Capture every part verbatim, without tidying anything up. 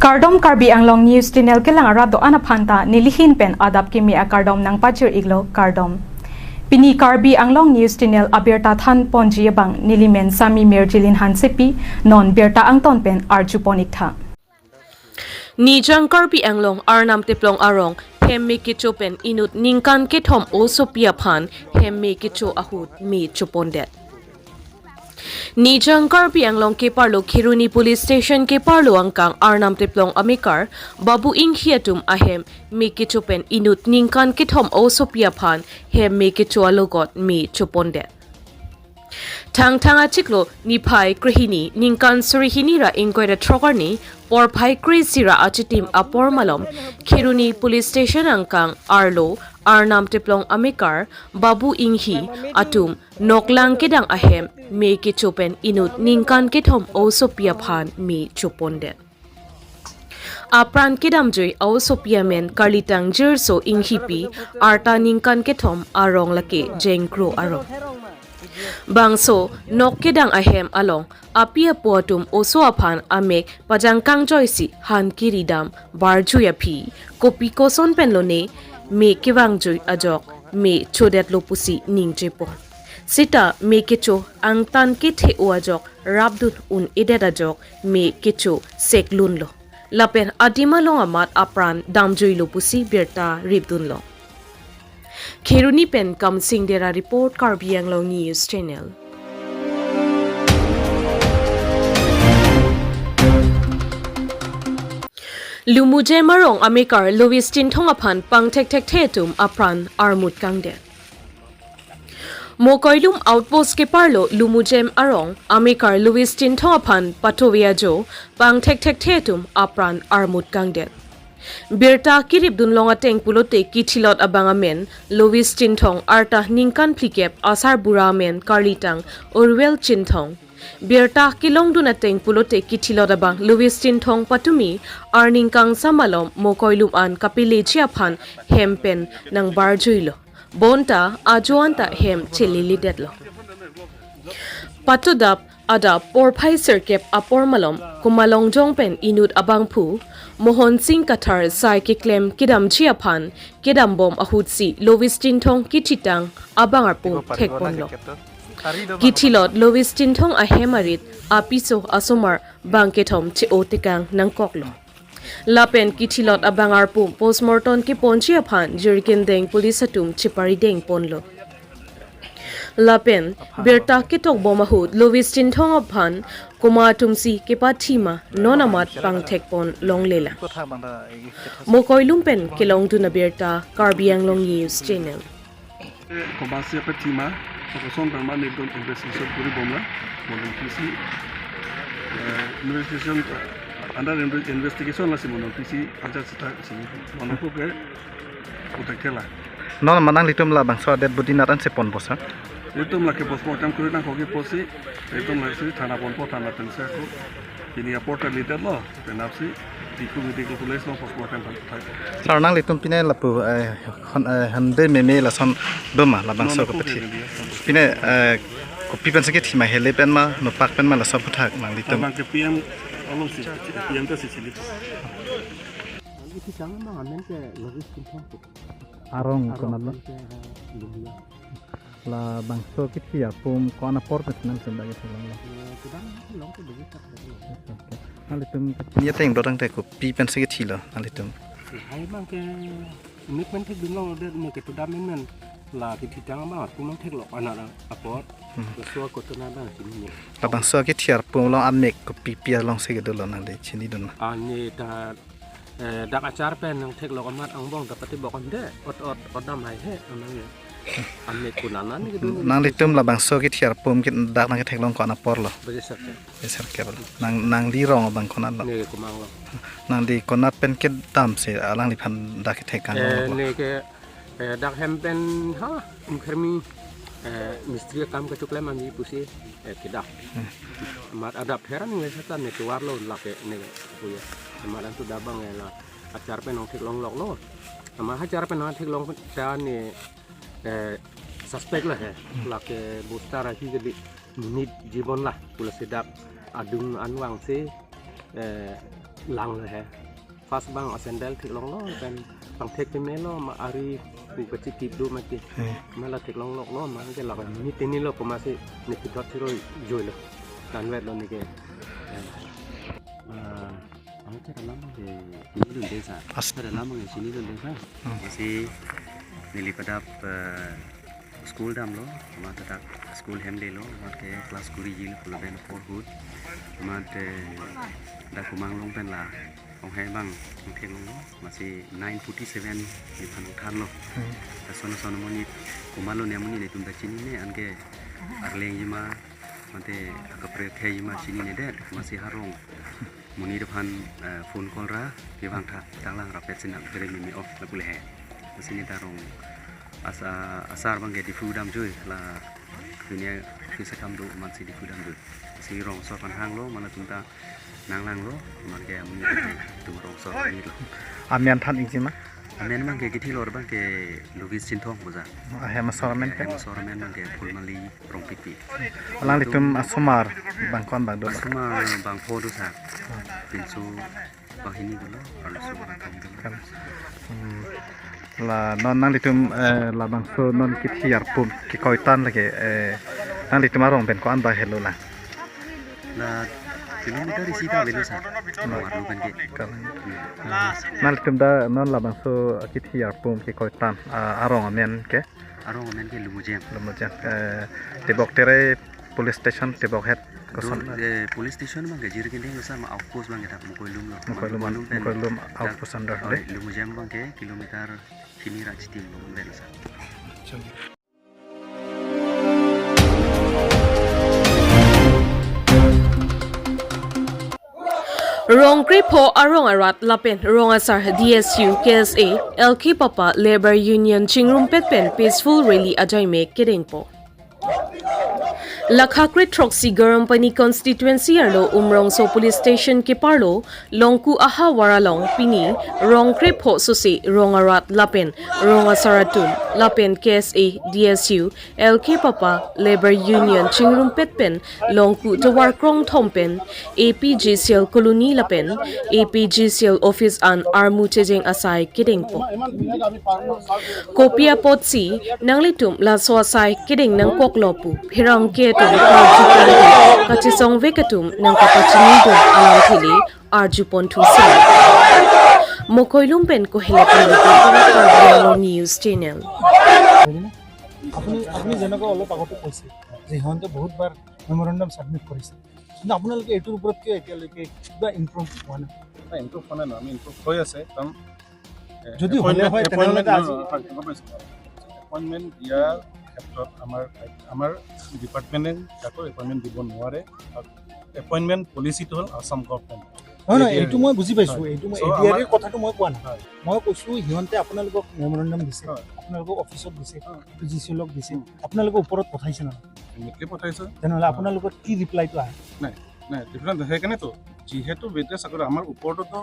Kardom, Karbi Anglong News Channel kelang arat do-an aphan ta nelihin pen adap kimi akardom nangpachir-iklo, kardom. Pini Karbi Anglong News Channel abirta than ponji abang nelimen Sami Mirjilin Hansepi, non birta angton pen arju pon-iktha. Nijang Karbi Anglong Arnam Teplong arong hem me kecho pen inut ningkan kethom osopi aphan hem me kecho ahut me chopondet. Nijang Karbi Anglong keparlo Kheroni Police Station keparlo angkang Arnam Teplong amekar Babu Inghi atum ahem me kecho pen inut ningkan kethom osopi aphan hem me kecho alogot me chopondet. Thangthang achiklo niphai krehini ningkan suri hini ra ingkoi ra throk arni porphai kre-isi ra achitim apor malom Kheroni Police Station angkang arlo Arnam Teplong amekar Babu Inghi atum noklang kedang ahem me kecho pen inut ningkan kethom osopi aphan me chopondet. Apran kedamjui osopi amen Karlitang Jirso Inghipi, arta ningkan kethom, arong lake Jengkro arong. Bangso nok kedang ahem along api apo atum oso aphan amek pajangkang joisi han kiri dam barjui aphi, kopi koson pen lone me kevangjui ajok me chodetlo pusi ningjepon. Seta me kecho angtan kethe-o ajok rapdun un-edet ajok me kecho seklunlo. Lapen adim along amat apran damjuilo pusi birta ripdunlo. Kheroni pen Kamsing Dera report, Karbi Anglong News Channel. Lumujem arong amekar Louis Chinthong aphan pangthekthekthe atum apran armut kangdet. Mokoilum Outpost keparlo Lumujem arong amekar Louis Chinthong aphan patove ajo pangthekthekthe atum apran armut kangdet. Birta kiripdunlong ateng pulote kithilot abang amen Louis Chinthong, arta ningkan phlikep, asarbura amen Karlitang Urwel Chinthong. Birta kelongdun ateng pulote kithilot abang Louis Chinthong patumi arning kangsam alom Mokoilum an kapeleji aphan hem pen nangbarjuilo. Bonta ajo anta hem chelilidetlo. Patodap adap porphai sirkep apor malom Kumalongjong pen inut abangphu Mohon Singh Kathar sai keklem kedamji aphan kedambom ahutsi Louis Chinthong kithitang abang arpum thekponlo. Kithilot Louis Chinthong ahem arit apiso asomar bangkethom che-o tekang nangkoklo. Lapen kithilot abang arpum postmortem keponji aphan Jirikindeng police atum cheparidengponlo. Lapen birta ketokbom ahut Louis Chinthong aphan komat atumsi kepathima non amat pangthekpon longlelang. Mokoilum pen kelongdun abirta, Karbi Anglong News Channel. Kobasi apathima, koson tangma nelitum investigation kuribomlang, monong pisi, eh, investigation, under inve-, investigation lasi monong pisi, aja sita sini, monong ko ke utak thela. Non ma nanglitum labangso dead body nat an cheponpo sir? Nelitum lake postmortem kuri nangkok ke pusi, nelitum lasi thana ponpo, thana pensi ako. Pini apor ta liter lo, penapsi, Diphu Medical College along postmortem thak. Sir, nanglitum pine lapu, eh, hon-, eh, hande meme lason doma labangso. Non, kopi thi? Pine, eh, kopi pensi kethima, hele pen ma, nopak pen ma laso aphuthak nanglitum. Abang ke P M alongsi, P M ta si chili. Isi chang ma amen ke Louis Chinthong. Arong konat lo? Arong ke, eh, Lumia. Labangso kethi arpum ko-an apor pen nangtum dak ketheklonglo? Eh, kedam long ke degi tak degi. Oke, oke. Nanglitum pini ateng dorang te kopi pensi kethilo nanglitum? Hai bang ke mik men thekdunlongdet, me ketu dam men men. La kethitang abang arpum nangtheklong anat apor. Hmm. Laso ako tona bang chini. Labangso kethi arpum along amek kopi pi alongsi kedolo nangli chinidun ma? Ani ta Eh, dak achar pen nangtheklong amat angbong ta patibok ande, ot, ot, ot dam haihe, amang ya. Amek kunanan kedun. Nanglitum labangso kethi arpum ke dak nangketheklong ko-an apor lo? Baje sirkep. Baje sirkep lo. Nang, nangli rong abang konat lo? Ne Kumang lo. Nangli konat pen kedamsi alangliphan dak kethek kan? Eh, lo? Ne ke Eh, dak hem pen ha, Ingkhermi, eh, mistri akam kachoklem amji pusi, eh, kedak. Hmm. Amat adap heran nge seta ne tovar lo lake ne puya. Amat antu dabang, eh, la achar pen nangtheklonglok lo. Amat achar pen nangtheklong ta ne, eh, suspect lahe. Hmm. Lake bostar ahi kali, nit jibon la pula sedak adung anwang se, eh, Lang lo he. First abang a sandal theklonglo, pen pangthek pemelo, ma ari pu kachikip do mati. Hmm. Ma la theklonglo lo, ma ke lang ni tini lo, komatsi ne pithot thiro joi lo. Kanvet lo ne ke. Eh, ah, ang chet alam ke chinidunde sa. As- Chet alam ke chinidunde sa. Hmm. Lasi neli padap, eh, school damlo, amat dak school hem delo, amat ke class kuri jil pulo pen four hut, amat, eh, dak kumang long pen la, ong he bang, ong thek longlo, amatsi nine forty-seven nephan ong thanlo. Hmm. Lason lason amonit, komatlo ne amonit netum ta chinine, anke arleng jima, mate akaprek he jima chininedet, amatsi harong. Monit aphan, eh, phone call ra, kevang tha, tanglang rapet sinang, bere mimi off, lapu le he. Lasi ne ta rong asa, asar abang ke Diphu damjoi, la dunia kisa kam do amatsi Diphu damjoi. Lasi rong asor aphan hanglo, ma latum ta nanglanglo, amat ke amonit ke tum rong asor amonit lo. Amen than ik jima? Amen abang ke kithi lo abang ke Louis Chinthong boja. Ahem asor amen ke? Ahem asor amen abang ke Phulmali Rongpipi. Alanglitum asomar bang ko-an bang do? Asomar bang pho do sa. Pinso bang hini dolo, arloso bang thom dolo. Kan. Hmm. La non nanglitum, eh, labangso non kithi arpum kekoi tan lake, eh, nanglitum arong pen ko-an bang helo la? La kilometer isi ta avelo sa. Arlo pen ke. Kan. Hmm. Ah, nanglitum ta non labangso kithi arpum kekoi tan, ah, arong amen ke? Arong amen ke Lumujem. Lumujem. Eh, Tebok Terai Police Station, Tebok head. Do, koson? Eh, police station abang ke Jirikindeng lo sa, ma outpost abang ke dak Mokoilum lo. Mokoilum, Mokoilum pen. Mokoilum dak outpost under, oi, de? Lumujem abang ke kilometer hini ra chitim lo, pen lo sa. Achha. Rong krepho arong arat lapen rong asar D S U, K S A, L K Papa, Labour Union chingrumpet pen peaceful rally ajaime kedengpo. Lakha kre throksi Garampani constituency arlo Umrongso Police Station keparlo Longku ahavar along pini rong krepho sose rong arat lapen rong asar atum lapen K S A, D S U, L K Papa, Labour Union chingrumpet pen Longku tovar krongthom pen A P G C L colony lapen A P G C L office an armu chejeng asai kedengpo. Kopi apotsi nanglitum laso asai kedeng nangkoklo pu pherangke atum karju pen kachesongvek atum nangkapachinidun alamthe le arjuponthusi. Mokoilum pen Kohelep Ringgit, Karbi Anglong News Channel. আপুনি, আপুনি যেনেকৈ অলপ আগতে কৈছে যে সিহঁতে বহুতবাৰ memorandum submit কৰিছে, কিন্তু আপোনালোকে এইটোৰ ওপৰত কিয় এতিয়ালৈকে কিবা ইমপ্ৰুভ হোৱা নাই? নাই, ইমপ্ৰুভ হোৱা নাই নহয়, আমি ইমপ্ৰুভ হৈ আছে, কাৰণ, এ, যদি হ'লে এপইণ্টমেণ্ট, হয়, তেনেহ'লে এপইণ্টমেণ্ট, আজি নহয়, হয়, গম পাইছোঁ। এপইণ্টমেণ্ট দিয়াৰ ক্ষেত্ৰত আমাৰ, আমাৰ ডিপাৰ্টমেণ্টে কাকো এপইণ্টমেণ্ট দিব নোৱাৰে। এপইণ্টমেণ্ট পলিচিটো হ'ল আছাম গভৰ্ণমেণ্ট। নহয়, নহয়, এ ডি আৰ ই। এইটো মই বুজি পাইছোঁ, হয়। এইটো মই চ' এ ডি আৰ ইৰ আমাৰ কথাটো মই কোৱা নাই। হয়। মই কৈছোঁ সিহঁতে আপোনালোকক মেমৰেণ্ডাম দিছে, হয়। আপোনালোকক অফিচত দিছে, হয়। পি জি চি এলক দিছে, উম। আপোনালোকৰ ওপৰত পঠাইছে নে নাই? ডেফিনেটলি পঠাইছে। তেনেহ'লে হয়। আপোনালোকৰ কি ৰিপ্লাইটো আহে? নাই, নাই, ডিফাৰেণ্ট। সেইকাৰণেতো যিহেতু বেটেছ চাকৰি আমাৰ ওপৰতো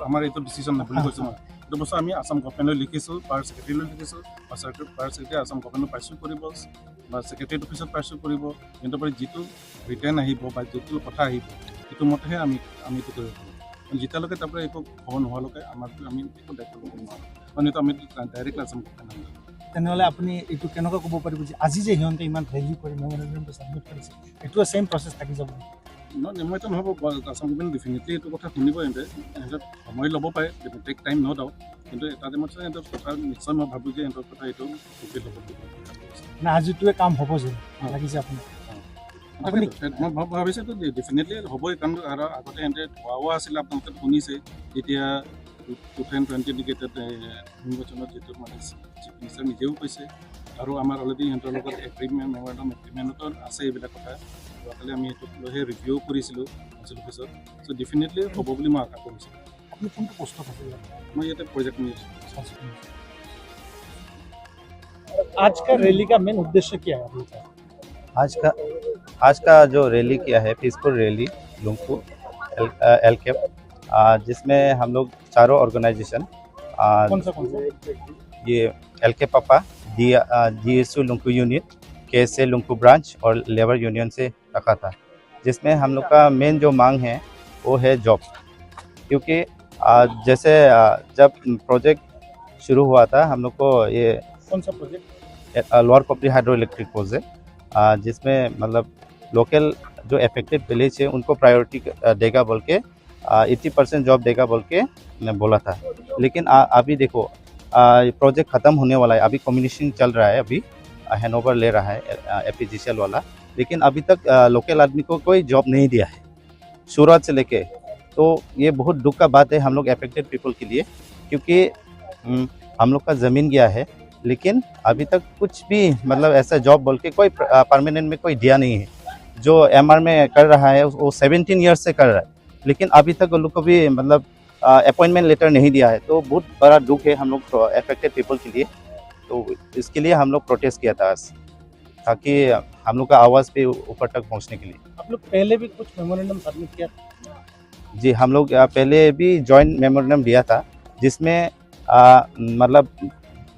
আমাৰ এইটো ডিচিশ্যন নাই বুলি হয়, কৈছোঁ হয়। মই। এইটো বস্তু আমি আছাম গভৰ্ণমেণ্টলৈ লিখিছোঁ, পাৰ ছেক্ৰেটাৰীলৈ লিখিছোঁ, পাৰ ছেক্ৰেটাৰী, পাৰ ছেক্ৰেটাৰী আছাম গভৰ্ণমেণ্টক পাৰ্চু কৰিব বা ছেক্ৰেটাৰীত অফিচত পাৰ্চু কৰিব, কিন্তু তাৰ পৰা যিটো ৰিটাৰ্ণ আহিব বা যিটো কথা আহিব, সেইটো মতেহে আমি, আমি এইটো কৰিব পাৰিম। কাৰণ যেতিয়ালৈকে তাৰ পৰা একো খবৰ নোহোৱালৈকে আমাৰতো, আমি একো দায়িত্ব ল'ব নোৱাৰোঁ। কাৰণ এইটো আমি ডাইৰেক্ট আছাম গভৰ্ণমেণ্টক। তেনেহ'লে আপুনি এইটো কেনেকৈ ক'ব পাৰিব যে আজি যে সিহঁতে ইমান ৰেলী কৰি মেমৰেণ্ডামটো ছাবমিট কৰিছে, এইটো ছেম প্ৰচেছ থাকি যাব নেকি? নহয়, নহয়, মই এইটো নহ'ব। আছাম গভৰ্ণমেণ্ট ডেফিনেটলি এইটো কথা শুনিব, সিহঁতে, সিহঁতে সময় ল'ব পাৰে, টেক টাইম, ন' ডাউট। কিন্তু এটা টাইমত চাগে সিহঁতৰ কথা নিশ্চয় মই ভাবোঁ যে সিহঁতৰ কথা এইটো ফুলফিল হ'ব বুলি মই ভাবোঁ। মানে আজিটোৱে কাম হ'ব যেন হয়। লাগিছে আপোনাৰ? হয়। আপুনি তাকেতো, মই ভাব-, ভাবিছোঁ যে ডেফিনেটলি হ'বই, কাৰণ আৰু আগতে সিহঁতে কোৱা আছিলে, আপোনালোকে শুনিছে, যেতিয়া টু থাউজেণ্ড টুৱেণ্টি ইণ্ডিকেটেড নিৰ্বাচনত যিটো মানে চিফ মিনিষ্টাৰ নিজেও কৈছে, আৰু আমাৰ অলৰেডি সিহঁতৰ লগত এগ্ৰিমেণ্ট, মেমৰেণ্ডাম এগ্ৰিমেণ্টতো আছে এইবিলাক কথা। যোৱাকালি আমি এইটোক লৈহে ৰিভিউ কৰিছিলোঁ কাউন্সিল অফিচত। চ' ডেফিনেটলি হ'ব বুলি মই আশা কৰিছোঁ। আপুনি কোনটো পোষ্টত আছে ইয়াত? মই ইয়াতে প্ৰজেক্ট মেনেজাৰ। आज का रैली का मेन उद्देश्य क्या है आपका? आज का, आज का जो रैली किया है, पीसफुल रैली लुंगकु एल, अ, एलके, अ, जिसमें हम लोग चारों ऑर्गेनाइजेशन, अ, कौन सा, कौन सा? ये एलके पापा, डी, अ, जीएसयू लुंगकु यूनियन, केएसए लुंगकु ब्रांच और लेबर यूनियन से रखा था, जिसमें हम लोग का मेन जो मांग है वो है जॉब। क्योंकि आ, जैसे आ, जब प्रोजेक्ट शुरू हुआ था हम लोग को ये कौन सा project? Lower Kopili hydro electric project, जिसमें मतलब लोकल जो अफेक्टेड विलेज है उनको प्रायोरिटी देगा बोल के, एटी परसेंट जॉब देगा बोल के ने बोला था। लेकिन आ, अभी देखो, आ, ये प्रोजेक्ट ख़त्म होने वाला है, अभी कमीशनिंग चल रहा है, अभी हैंडओवर ले रहा है एपीजीसीएल वाला, लेकिन अभी तक लोकल आदमी को कोई जॉब नहीं दिया है शुरुआत से लेके। तो ये बहुत दुख का बात है हम लोग अफेक्टेड पीपल के लिए, क्योंकि हम्म, हम लोग का ज़मीन गया है, लेकिन अभी तक कुछ भी मतलब ऐसा जॉब बोल के कोई परमानेंट में कोई दिया नहीं है। जो एमआर में कर रहा है वो सेवनटीन ईयर्स से कर रहा है, लेकिन अभी तक उन लोग को भी मतलब अपॉइंटमेंट लेटर नहीं दिया है। तो बहुत बड़ा दुख है हम लोग अफेक्टेड पीपल के लिए। तो इसके लिए हम लोग प्रोटेस्ट किया था आज, ताकि हम लोग का आवाज़ भी ऊपर तक पहुंचने के लिए। आप लोग पहले भी कुछ मेमोरेंडम सबमिट किया था? जी, हम लोग आ, पहले भी जॉइंट मेमोरेंडम दिया था, जिसमें आ, मतलब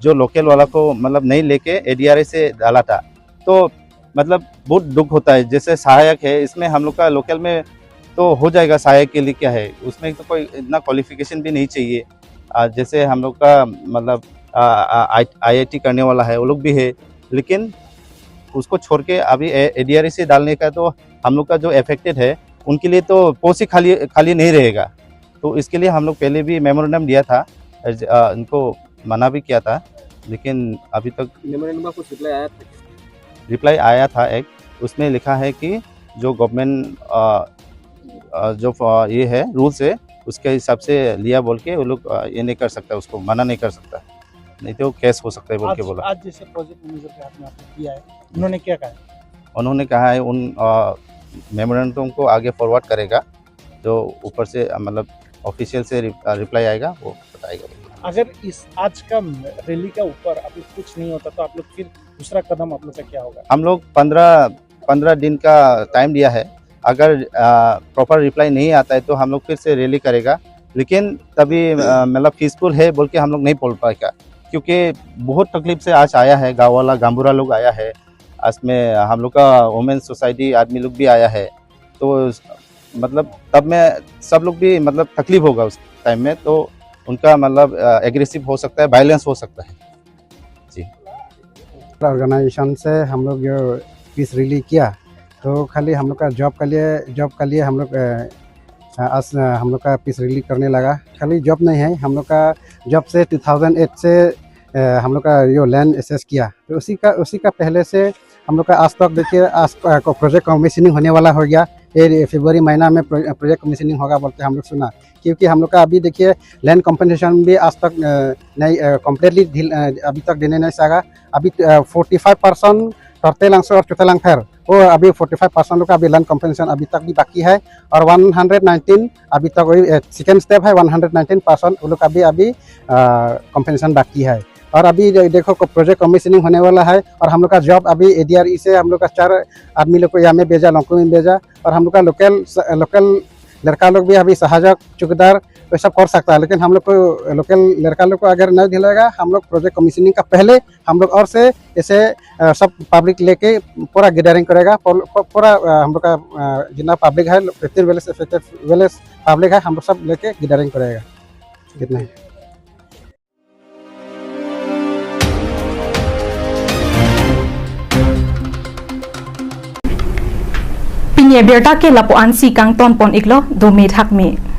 जो लोकल वाला को मतलब नहीं लेके एडीआरए से डाला था। तो मतलब बहुत दुख होता है, जैसे सहायक है, इसमें हम लोग का लोकल में तो हो जाएगा सहायक के लिए, क्या है उसमें, तो कोई इतना क्वालिफिकेशन भी नहीं चाहिए। आ, जैसे हम लोग का मतलब आईआईटी करने वाला है, वो लोग भी है, लेकिन उसको छोड़ के अभी एडीआरए से डालने का, तो हम लोग का जो अफेक्टेड है उनके लिए तो पोस्ट ही खाली खाली नहीं रहेगा। तो इसके लिए हम लोग पहले भी मेमोरेंडम दिया था, अ, इनको मना भी किया था, लेकिन अभी तक मेमोरेंडम का कुछ रिप्लाई आया था? रिप्लाई आया था एक, उसमें लिखा है कि जो गवर्नमेंट जो ये है रूल्स है, उसके हिसाब से लिया बोल के वो लोग ये नहीं कर सकता, उसको मना नहीं कर सकता, नहीं तो केस हो सकता है बोल के आज, बोला। आज जैसे प्रोजेक्ट मैनेजर के हाथ में आपने दिया है, उन्होंने क्या कहा? उन्होंने कहा है उन मेमोरेंडम को आगे फॉरवर्ड करेगा, जो ऊपर से अ, मतलब ऑफिशियल से रि, अ, रिप्लाई आएगा, वो बताएगा। अगर इस आज का रैली का ऊपर अभी कुछ नहीं होता तो आप लोग फिर दूसरा कदम आप लोग का क्या होगा? हम लोग पंद्रह पंद्रह दिन का टाइम दिया है। अगर प्रॉपर रिप्लाई नहीं आता है तो हम लोग फिर से रैली करेगा, लेकिन तभी अ, मतलब पीसफुल है बोल के हम लोग नहीं बोल पाएगा, क्योंकि बहुत तकलीफ से आज आया है गाँव वाला, गाँवबुढ़ा लोग आया है, आज में हम लोग का वुमेन सोसाइटी आदमी लोग भी आया है। तो मतलब तब में सब लोग भी मतलब तकलीफ होगा उस टाइम में, तो उनका मतलब एग्रेसिव हो सकता है, वायलेंस हो सकता है। जी। ऑर्गेनाइजेशन से हम लोग जो पीस रैली किया, तो खाली हम लोग का जॉब के लिए, जॉब के लिए हम लोग अ, अ, आज अ, हम लोग का पीस रैली करने लगा। खाली जॉब नहीं है, हम लोग का जब से टू थाउजेंड एट से अ, हम लोग का जो लैंड असेस किया, तो उसी का उसी का पहले से हम लोग का आज तक देखिए, आज का प्रोजेक्ट कमीशनिंग होने वाला हो गया। ये फरवरी महीना में प्रो-, प्रोजेक्ट कमीशनिंग होगा बोलते हम लोग सुना, क्योंकि हम लोग का अभी देखिए लैंड कॉम्पेंसेशन भी आज तक अ, नहीं, कम्प्लीटली अभी तक देने नहीं सका। अभी फोर्टी फाइव परसेंट टर्टेलांगसो और चुतालांगफेर, वो अभी फोर्टी फाइव परसेंट लोग का अभी लैंड कॉम्पेंसेशन अभी तक भी बाकी है। और वन हंड्रेड नाइनटीन अभी तक वही सेकेंड स्टेप है, वन हंड्रेड नाइनटीन परसेंट वो लोग का भी अभी कॉम्पेंसेशन बाकी है। और अभी दे- देखो, प्रोजेक्ट कमीशनिंग होने वाला है और हम लोग का जॉब अभी एडीआरई से हम लोग का चार आदमी लोग को यहाँ में भेजा, लौंगकु में भेजा। और हम लोग का लोकल लोकल लड़का लोग भी अभी सहायक चौकीदार वो सब कर सकता है, लेकिन हम लोग को लोकल लड़का लोग को अगर नहीं दिलाएगा, हम लोग प्रोजेक्ट कमीशनिंग का पहले हम लोग और से ऐसे अ, सब पब्लिक लेके पूरा गैदरिंग करेगा, पूर-, पू-, पूरा अ, हम लोग का अ, जितना पब्लिक है, fifteen village affected village public है, हम लोग सब लेके गैदरिंग करेगा। कितना है? Pini abirta ke lapu-ansi kangton pon iklo, dome thakme.